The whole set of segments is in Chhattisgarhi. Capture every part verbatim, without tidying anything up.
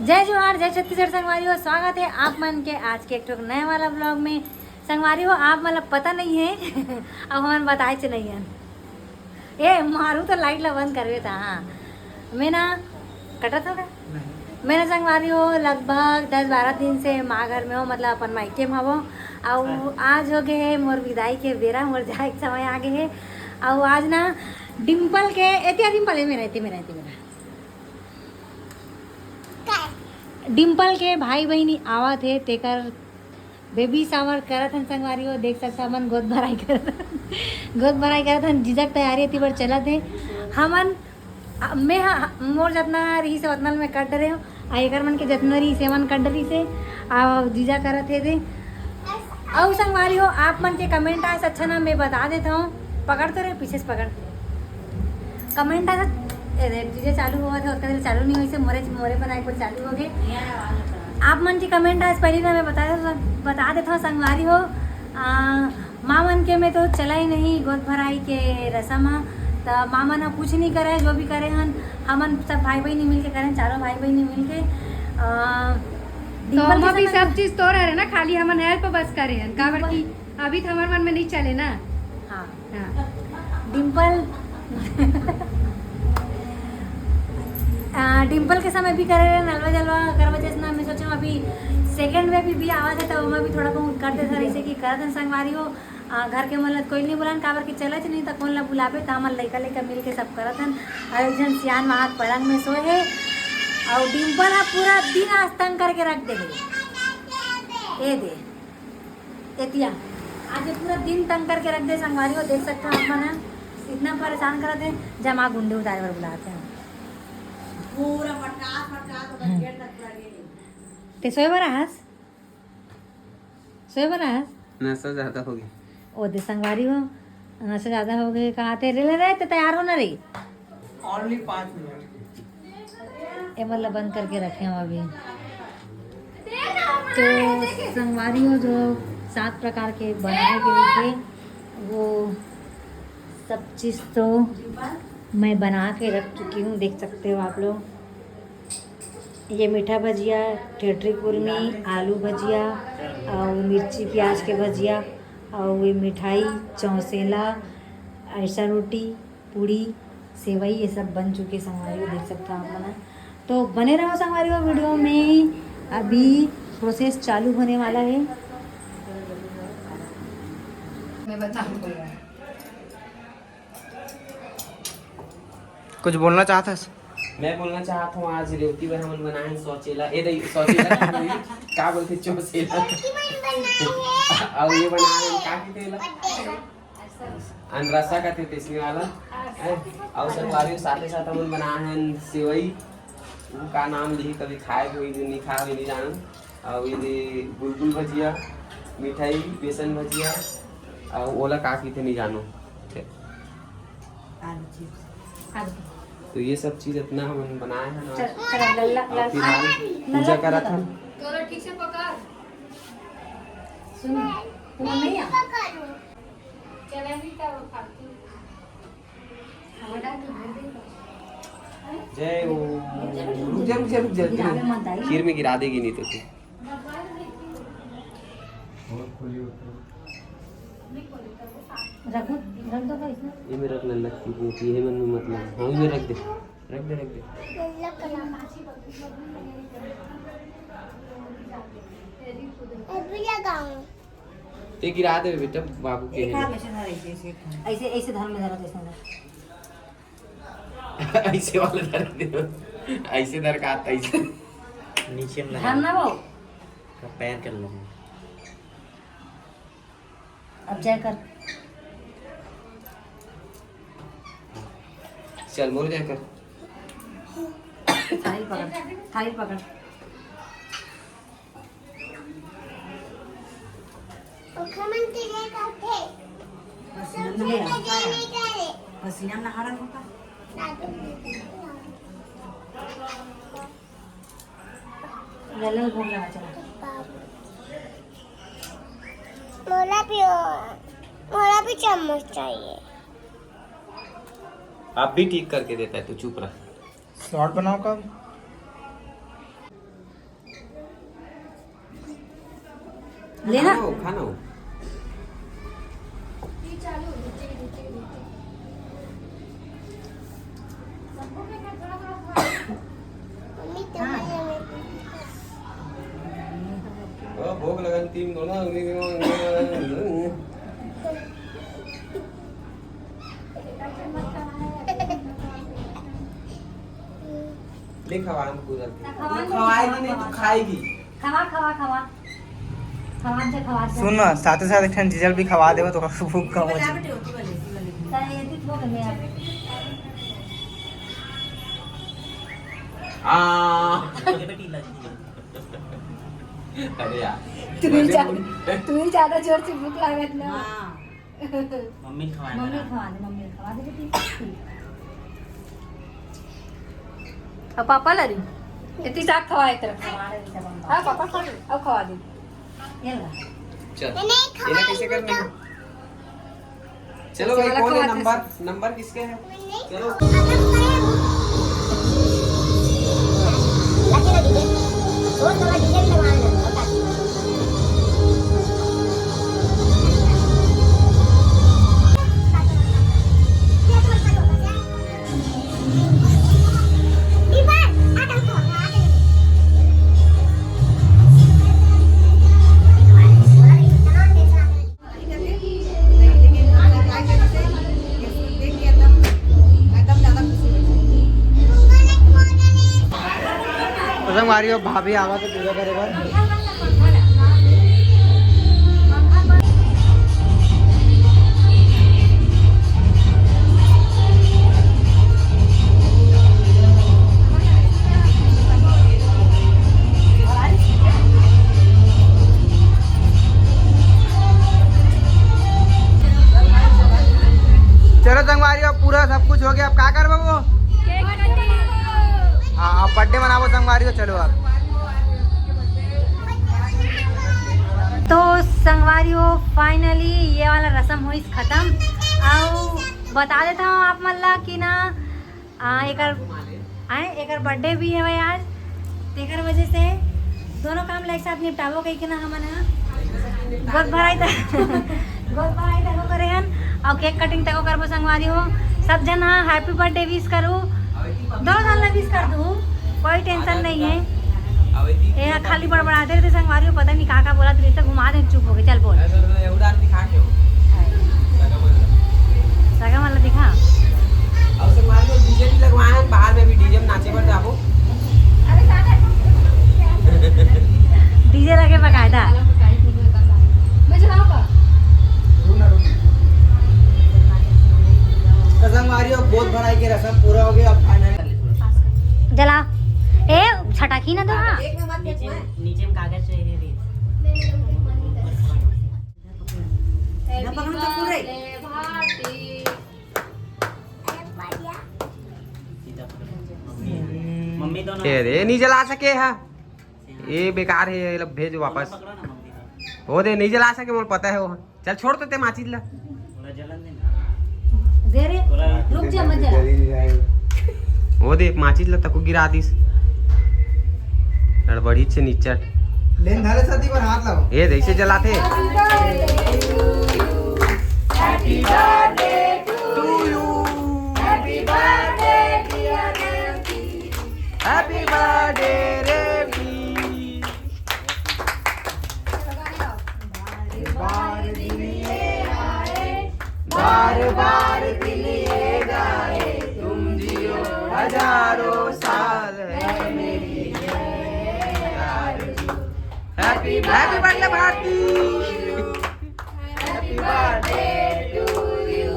जय जोहार, जय छत्तीसगढ़ संगवारी हो, स्वागत है आप मन के आज के एक ठो नए वाला ब्लॉग में। संगवारी हो, आप मन ला पता नहीं है, अब हमन बताए च नहीं है। ए मारू तो लाइट ला बंद करवे था। हाँ, मैं ना कटत हो का? मैं ना संगवारी हो, लगभग दस बारह दिन से माँ घर में हो, मतलब अपन मायके में हवो। अउ आज हो गए है मोर विदाई के बेरा, मोर जाए के समय आ गए है। अउ आज ना डिम्पल के, एतिया डिम्पल, ए मेरा, एतिया मेरा, एतिया मेरा। डिम्पल के भाई बहिनी आवत हे, तेकर बेबी शावर करत हन संगवारी हो। देख सकता हमन गोद भराई करत हन। गोद भराई करत हन, जीजा के तैयारी एती बर चलत हे। हमन, अ, मैं ह-, मोर जतना रही से ओतना ल मैं कर डरे हूँ, आ एकर मन के जतना रही से मन कर डरी से, आ जीजा करत हे दे। अउ संगवारी हो, आप मन के कमेंट आए से अच्छा ना, मैं बता देता हूँ, पकड़ तो रहे, पीछे से पकड़। कमेंट आए से, ए देख, जीजा चालू हुआ था, ओतका देर चालू नहीं हुई से, मोरे, मोरे बनाए को चालू हो गए। आप मन के कमेंट आए से पहले ना मैं बता देता, बता देता हूँ संगवारी हो, आ, माँ मन के में तो चला ही नहीं गोद भराई के रसम ह, त माँ मन ह कुछ नहीं करे, जो भी करे हन, हमन सब भाई बहिनी मिल के करें, चारों भाई बहिनी मिल के। अ, तो डिम्पल के हम अभी समय सब चीज तो रहे ना, खाली हमन हेल्प बस करे हन, काबर डिम्पल कि अभी तो हमर मन में नहीं चले ना। हाँ। हाँ। डिम्पल, आ, डिम्पल के समय भी करे रहे, नलवा जलवा करवा जैसे ना, मैं सोचे अभी सेकंड में भी, भी आवाज है, तो ओमा भी थोड़ा बहुत कर देता रही से कि करत हन संगवारी हो। आ, घर के मन ल कोई नहीं बुलान, काबर कि चलत नहीं, त कोन ला बुलाबे, त हमन लइका लइका मिल के सब करत हन। अउ एक झन सियान वहाँ पलंग में सोए हे, अउ डिम्पल ह पूरा दिन आज तंग करके रख दे हे। ए दे, एतिया, आज ये पूरा दिन तंग करके रख दे संगवारी हो, देख सकते हो आप मन ह, इतना परेशान करत हे, जमा गुंडे उतारे बर बुलाते हैं। पूरा मटकास, मटकास, ओकर हम्म। गेट तक पूरा रेल। ते सोए बर आहस? सोए बर आहस? नशा ज्यादा हो गया। ओ दे संगवारी हो, नशा ज्यादा हो गए, कहा थे, "रे, ले रे, ते तैयार हो ना रे।" Only पाँच मिनट। ए, मतलब बंद करके रखे हम अभी। तो संगवारी हो, जो सात प्रकार के बनाए गए थे, वो सब चीज़ तो मैं बना के रख चुकी हूँ, देख सकते हो आप लोग। ये मीठा भजिया, ठेठरी कुरमी, आलू भजिया, अउ मिर्ची प्याज के भजिया, अउ ये मिठाई, चौसेला, अरसा रोटी, पूड़ी, सेवई, ये सब बन चुके संगवारी हो, देख सकते हो आप मन। तो बने रहो संगवारी हो वीडियो में, अभी प्रोसेस चालू होने वाला है। मैं बता कुछ बोलना चाहत हस? मैं बोलना चाहत हूँ, आज रेवती बर हमन बनाए हन सौचेला, ए नहीं, सौचेला का बोलथे? चौसेला। अउ ये बनाए हन, का कहिथे एला? अनरसा कथे तेसने वाला। हैं? अउ संगवारी साथे साथ हमन बनाए हन सेवई, वो का नाम लिही, कभी खाए होही, नहीं खाए होही, नहीं जानन। अउ ये दे गुलगुल भजिया, मिठाई, बेसन भजिया, अउ ओला का कहिथे, नहीं जानो। आलू चिप्स। आलू। तो ये सब चीज इतना हमन बनाए हैं ना। चल, चल, लल्ला, अउ लल्ला। फिलहाल पूजा करत हन। तोरा ठीक से पकड़। सुन, तू नहीं आ? चला नहीं था वो फालतू। जय ओ, रुक जा, रुक जा, रुक जा, रुक जा। खीर में गिरा देगी नहीं तो तू। रखो, रख दो भाई इसमें। ये में रख ले, लग की होती है, मन में मतलब। हाँ, ये रख दे, रख दे, रख दे। अभी लगाऊं। ते गिरा दे बेटा, बाबू के एक है। हाथ ऐसे धर, ऐसे, ऐसे। ऐसे, ऐसे धर में धरा, ऐसे धर। ऐसे वाला धर दे। ऐसे धर का आता, ऐसे। नीचे में धर लगा। ना वो। का पैर कर लो। अब जय कर। चल, मोर जय कर। थाली पकड़, थाली पकड़। ओखर मन के जय करथे। पसीना में नहा रहा होता। पसीना में नहा रहा होता। लल्ला भोग लगा चला। मोला भी, मोला भी चम्मच चाहिए। आप भी ठीक करके देता है, तू चुप रह। शॉर्ट बनाओ कब? लेना। खाना हो, खाना हो। ओ, भोग लगन तीन दोनों। देख, हवा में कूदत। खवाए भी नहीं, तू खाएगी। खवा, खवा, खवा। खवा दे, खवा दे। सुन ना, साथे साथ एक ठन डीजल भी खवा देबो तो भूख कम हो जाए। चल, ये भी थोक ले यार। आ। अरे यार। तू ही ज्यादा, तू ही ज्यादा जोर से भूख लागत ना। हाँ। मम्मी खवाए मम्मी मेरा। खवा दे, मम्मी खवा दे बेटी। अब पापा ला रही। इतनी साग खवाए तरफ। हाँ, पापा खा ले। अब खवा दे। ये ला। चल। ये ना कैसे करना है? चलो भाई, कौन है नंबर? नंबर किसके है? चलो। तो संगवारी हो, भाभी आवा तो पूजा करे बर। चलो संगवारी, अब पूरा सब कुछ हो गया, अब का करबो वो? हाँ, अब बर्थडे मनाबो संगवारी हो। चलो अब। तो संगवारी हो, finally ये वाला रसम होइस खत्म। अउ बता देता हूँ आप मन ला कि ना, आ, एकर, आए, एकर बर्थडे भी हवय आज, तेकर वजह से दोनों काम ला एक साथ निपटाबो कहिके ना हमन ह गोद भराई तक, गोद भराई तक करे हन, अउ केक कटिंग तक करबो संगवारी हो। सब झन ह हैप्पी बर्थडे विश करू, दोनों झन ला विश कर दू, कोई टेंशन नहीं है। ये खाली बड़बड़ाते रहते संगवारी हो, पता नहीं का का बोला, तो घुमा दे, चुप हो गए। चल बोल। सगा मन ला दिखा। और संगवारी हो, डीजे भी लगवाए हैं, बाहर में भी डीजे में नाचे बर जाबो। डीजे लगे बकायदा। तो संगवारी हो, गोद भराई के रसम पूरा हो गया, अब final जला। ए, छटाकी ना दो, हाँ। नीचे, नीचे में कागज चाहिए रे। मम्मी दोनों ए रे, नहीं जला सके हा। ये बेकार है, ये लो भेज वापस। वो दे, नहीं जला सके, मोला पता है वो। चल छोड़ तो ते माचिस ला। दे रे, रुक जा, मत जला। वो दे, माचिस ला तको गिरा दिस। गड़बड़ी से निचट। लेन धरे सती पर हाथ लाओ। ये जैसे जलाते। Happy birthday, Revti। बार बार दिन ये आए, बार बार दिन ये गाए, तुम जियो हजारों साल, है मेरी आरज़ू। Happy birthday Bharti. Happy birthday to you।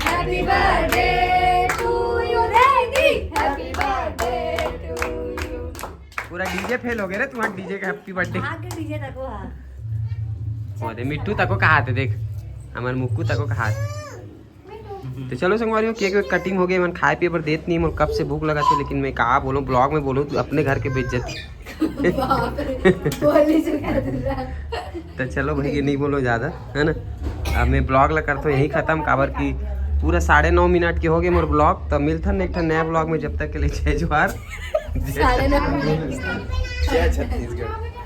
Happy birthday to you। पूरा डीजे फेल हो गया रे तुम्हारा, डीजे का हैप्पी बर्थडे। आगे डीजे तक वो, हाँ। वो दे मिट्टू तको कहा थे, देख हमारे मुक्कू तको कहा थे। तो चलो संगवारी हो, केक वेक कटिंग हो गई, मन खाए पिए पर देत नहीं, मन कब से भूख लगा थे, लेकिन मैं कहा बोलूँ, ब्लॉग में बोलूँ तो अपने घर के बेइज्जती। तो चलो भाई, ये नहीं बोलो ज़्यादा, है ना। अब मैं ब्लॉग ला करता हूँ यहीं ख़त्म, काबर कि पूरा साढ़े नौ मिनट के हो गए मोर ब्लॉग। तो मिलथन एक ठन नया ब्लॉग में, जब तक के लिए जय जोहार। साढ़े नौ मिनट। जय छत्तीसगढ़।